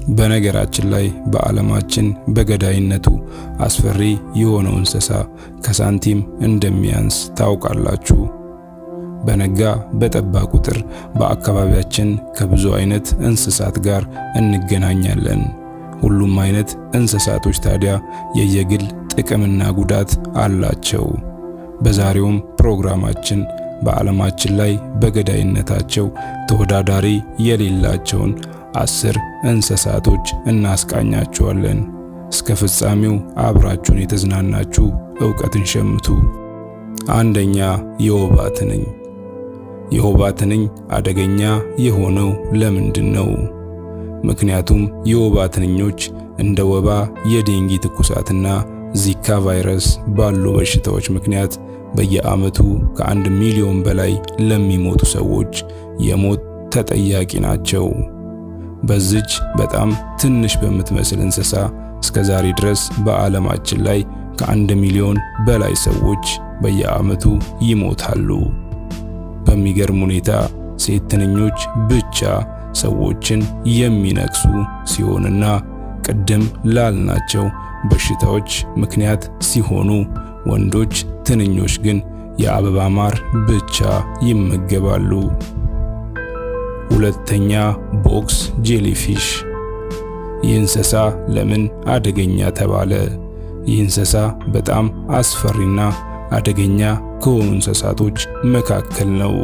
በነገራችን ላይ በዓለማችን በገዳይነቱ አስፈሪ የሆነው እንስሳ ከሳንቲም እንደሚያንስ ታውቃላችሁ። በነጋ በጠባ ቁጥር በአካባቢያችን ከብዙ አይነት እንስሳት ጋር እንገናኛለን። ሁሉም አይነት እንስሳቶች ታዲያ የየግል ጥቅምና ጉዳት አላቸው። በዛሬውም ፕሮግራማችን በዓለማችን ላይ በገዳይነታቸው ተወዳዳሪ የሌላቸውን 10 እንስሳቶች እናስቃኛችኋለን። እስከ ፍጻሜው አብራችሁን የተዝናናችሁ ዕውቀትን ሸምቱ። አንደኛ፣ የወባ ትንኝ። የወባ ትንኝ አደገኛ የሆነው ለምንድን ነው? ምክንያቱም የወባ ትንኞች እንደ ወባ፣ የዴንጊ ትኩሳትና ዚካ ቫይረስ ባሉ በሽታዎች ምክንያት በየዓመቱ ከ1 ሚሊዮን በላይ ለሚሞቱ ሰዎች የሞት ተጠያቂ ናቸው። በዚች በጣም ትንሽ በምትመስል እንስሳ እስከ ዛሬ ድረስ በዓለማችን ላይ ከ1 ሚሊዮን በላይ ሰዎች በየዓመቱ ይሞታሉ። በሚገርም ሁኔታ ሴት ትንኞች ብቻ ሰዎችን የሚነክሱ ሲሆንና ቅድም ላልናቸው በሽታዎች ምክንያት ሲሆኑ፣ ወንዶች ትንኞች ግን የአበባ ማር ብቻ ይመገባሉ። ሁለተኛ፣ box jellyfish። ይህ እንስሳ ለምን አደገኛ ተባለ? ይህ እንስሳ በጣም አስፈሪና አደገኛ ከሆኑ እንስሳቶች መካከል ነው።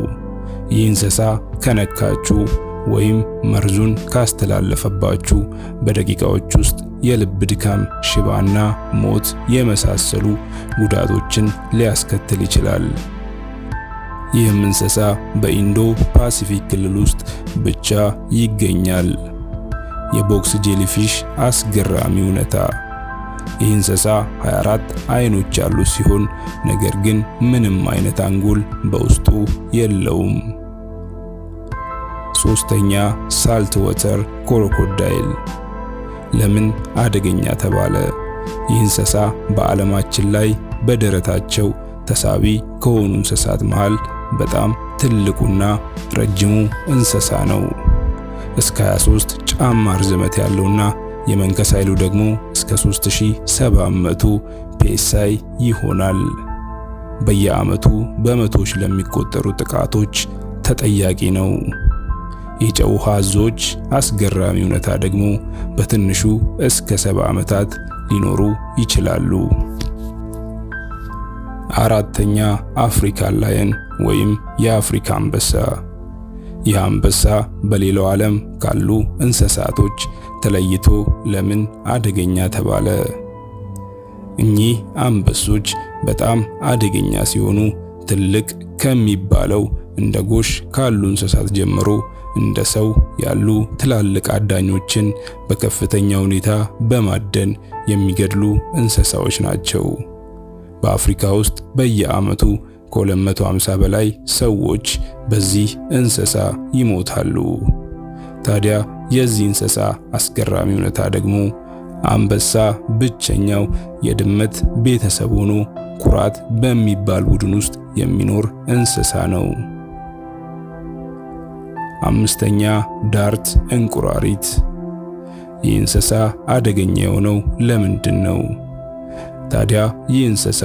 ይህ እንስሳ ከነካችሁ ወይም መርዙን ካስተላለፈባችሁ በደቂቃዎች ውስጥ የልብ ድካም፣ ሽባና ሞት የመሳሰሉ ጉዳቶችን ሊያስከትል ይችላል። ይህም እንስሳ በኢንዶ ፓሲፊክ ክልል ውስጥ ብቻ ይገኛል። የ box jellyfish አስገራሚ እውነታ፣ ይህ እንስሳ 24 አይኖች ያሉት ሲሆን ነገር ግን ምንም አይነት አንጎል በውስጡ የለውም። ሶስተኛ፣ salt water crocodile ለምን አደገኛ ተባለ? ይህ እንስሳ በዓለማችን ላይ በደረታቸው ተሳቢ ከሆኑ እንስሳት መሃል በጣም ትልቁና ረጅሙ እንስሳ ነው። እስከ 23 ጫማ ርዝመት ያለውና የመንከስ ኃይሉ ደግሞ እስከ 3700 PSI ይሆናል። በየዓመቱ በመቶዎች ለሚቆጠሩ ጥቃቶች ተጠያቂ ነው። የጨው ውሃ አዞዎች አስገራሚ እውነታ ደግሞ በትንሹ እስከ 70 ዓመታት ሊኖሩ ይችላሉ። አራተኛ፣ African lion ወይም የአፍሪካ አንበሳ። ይህ አንበሳ በሌላው ዓለም ካሉ እንስሳቶች ተለይቶ ለምን አደገኛ ተባለ? እኚህ አንበሶች በጣም አደገኛ ሲሆኑ ትልቅ ከሚባለው እንደ ጎሽ ካሉ እንስሳት ጀምሮ እንደ ሰው ያሉ ትላልቅ አዳኞችን በከፍተኛ ሁኔታ በማደን የሚገድሉ እንስሳዎች ናቸው። በአፍሪካ ውስጥ በየዓመቱ ከ250 በላይ ሰዎች በዚህ እንስሳ ይሞታሉ። ታዲያ የዚህ እንስሳ አስገራሚ እውነታ ደግሞ አንበሳ ብቸኛው የድመት ቤተሰብ ሆኖ ኩራት በሚባል ቡድን ውስጥ የሚኖር እንስሳ ነው። አምስተኛ፣ dart እንቁራሪት። ይህ እንስሳ አደገኛ የሆነው ለምንድን ነው? ታዲያ ይህ እንስሳ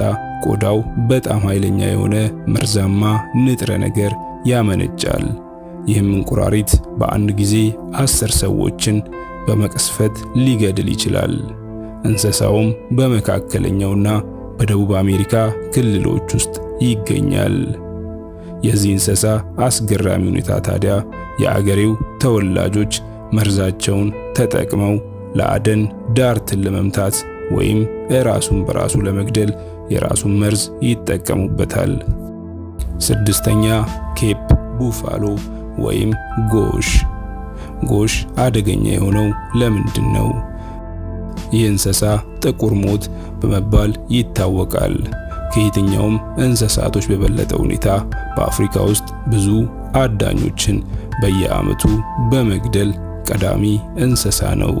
ቆዳው በጣም ኃይለኛ የሆነ መርዛማ ንጥረ ነገር ያመነጫል። ይህም እንቁራሪት በአንድ ጊዜ 10 ሰዎችን በመቅስፈት ሊገድል ይችላል። እንስሳውም በመካከለኛውና በደቡብ አሜሪካ ክልሎች ውስጥ ይገኛል። የዚህ እንስሳ አስገራሚ ሁኔታ ታዲያ የአገሬው ተወላጆች መርዛቸውን ተጠቅመው ለአደን dart ን ለመምታት ወይም ራሱን በራሱ ለመግደል የራሱን መርዝ ይጠቀሙበታል። ስድስተኛ፣ Cape buffalo ወይም ጎሽ። ጎሽ አደገኛ የሆነው ለምንድን ነው? ይህ እንስሳ ጥቁር ሞት በመባል ይታወቃል። ከየትኛውም እንስሳቶች በበለጠ ሁኔታ በአፍሪካ ውስጥ ብዙ አዳኞችን በየዓመቱ በመግደል ቀዳሚ እንስሳ ነው።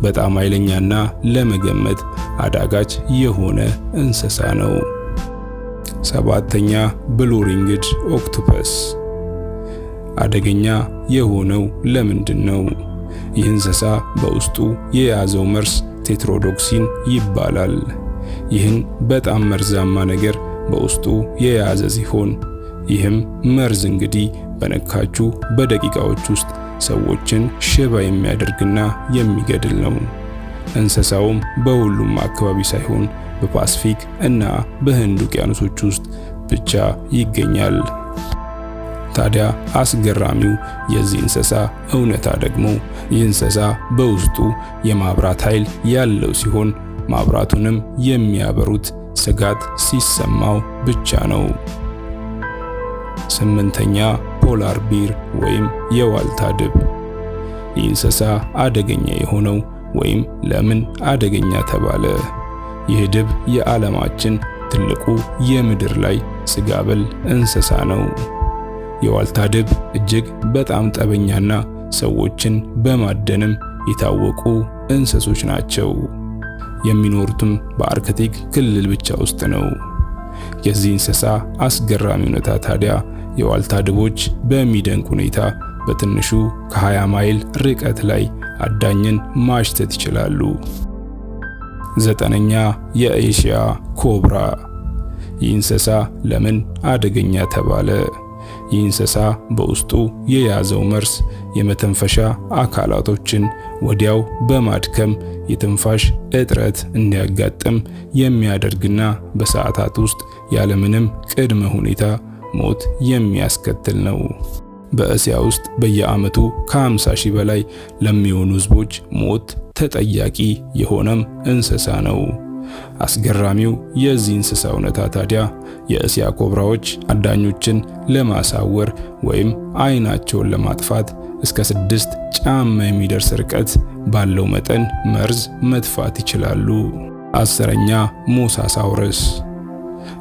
በጣም ኃይለኛና ለመገመት አዳጋች የሆነ እንስሳ ነው። ሰባተኛ፣ blue ringed octopus አደገኛ የሆነው ለምንድን ነው? ይህ እንስሳ በውስጡ የያዘው መርዝ ቴትሮዶክሲን ይባላል። ይህን በጣም መርዛማ ነገር በውስጡ የያዘ ሲሆን ይህም መርዝ እንግዲህ በነካችሁ በደቂቃዎች ውስጥ ሰዎችን ሽባ የሚያደርግና የሚገድል ነው። እንስሳውም በሁሉም አካባቢ ሳይሆን በፓስፊክ እና በህንድ ውቅያኖሶች ውስጥ ብቻ ይገኛል። ታዲያ አስገራሚው የዚህ እንስሳ እውነታ ደግሞ ይህ እንስሳ በውስጡ የማብራት ኃይል ያለው ሲሆን ማብራቱንም የሚያበሩት ስጋት ሲሰማው ብቻ ነው። ስምንተኛ polar bear ወይም የዋልታ ድብ። ይህ እንስሳ አደገኛ የሆነው ወይም ለምን አደገኛ ተባለ? ይህ ድብ የዓለማችን ትልቁ የምድር ላይ ስጋ በል እንስሳ ነው። የዋልታ ድብ እጅግ በጣም ጠበኛና ሰዎችን በማደንም የታወቁ እንስሶች ናቸው። የሚኖሩትም በአርክቲክ ክልል ብቻ ውስጥ ነው። የዚህ እንስሳ አስገራሚ እውነታ ታዲያ የዋልታ ድቦች በሚደንቅ ሁኔታ በትንሹ ከ20 ማይል ርቀት ላይ አዳኝን ማሽተት ይችላሉ። ዘጠነኛ የኤሽያ ኮብራ። ይህ እንስሳ ለምን አደገኛ ተባለ? ይህ እንስሳ በውስጡ የያዘው መርዝ የመተንፈሻ አካላቶችን ወዲያው በማድከም የትንፋሽ እጥረት እንዲያጋጥም የሚያደርግና በሰዓታት ውስጥ ያለምንም ቅድመ ሁኔታ ሞት የሚያስከትል ነው። በእስያ ውስጥ በየዓመቱ ከ50 ሺህ በላይ ለሚሆኑ ህዝቦች ሞት ተጠያቂ የሆነም እንስሳ ነው። አስገራሚው የዚህ እንስሳ እውነታ ታዲያ የእስያ ኮብራዎች አዳኞችን ለማሳወር ወይም አይናቸውን ለማጥፋት እስከ 6 ጫማ የሚደርስ ርቀት ባለው መጠን መርዝ መትፋት ይችላሉ። 10ኛ ሞሳሳውረስ።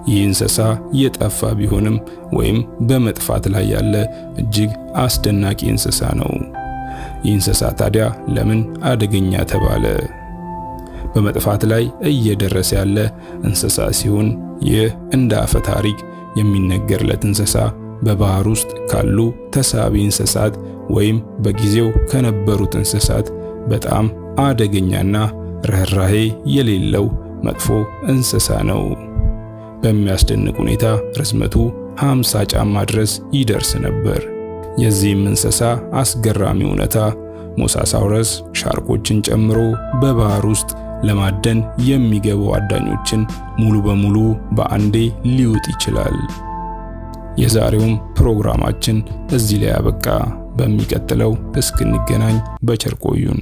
ይህ እንስሳ የጠፋ ቢሆንም ወይም በመጥፋት ላይ ያለ እጅግ አስደናቂ እንስሳ ነው። ይህ እንስሳ ታዲያ ለምን አደገኛ ተባለ? በመጥፋት ላይ እየደረሰ ያለ እንስሳ ሲሆን ይህ እንደ አፈ ታሪክ የሚነገርለት እንስሳ በባህር ውስጥ ካሉ ተሳቢ እንስሳት ወይም በጊዜው ከነበሩት እንስሳት በጣም አደገኛና ርህራሄ የሌለው መጥፎ እንስሳ ነው። በሚያስደንቅ ሁኔታ ርዝመቱ 50 ጫማ ድረስ ይደርስ ነበር። የዚህም እንስሳ አስገራሚ እውነታ ሞሳሳውረስ ሻርኮችን ጨምሮ በባህር ውስጥ ለማደን የሚገቡ አዳኞችን ሙሉ በሙሉ በአንዴ ሊውጥ ይችላል። የዛሬውም ፕሮግራማችን እዚህ ላይ አበቃ። በሚቀጥለው እስክንገናኝ በቸር ቆዩን።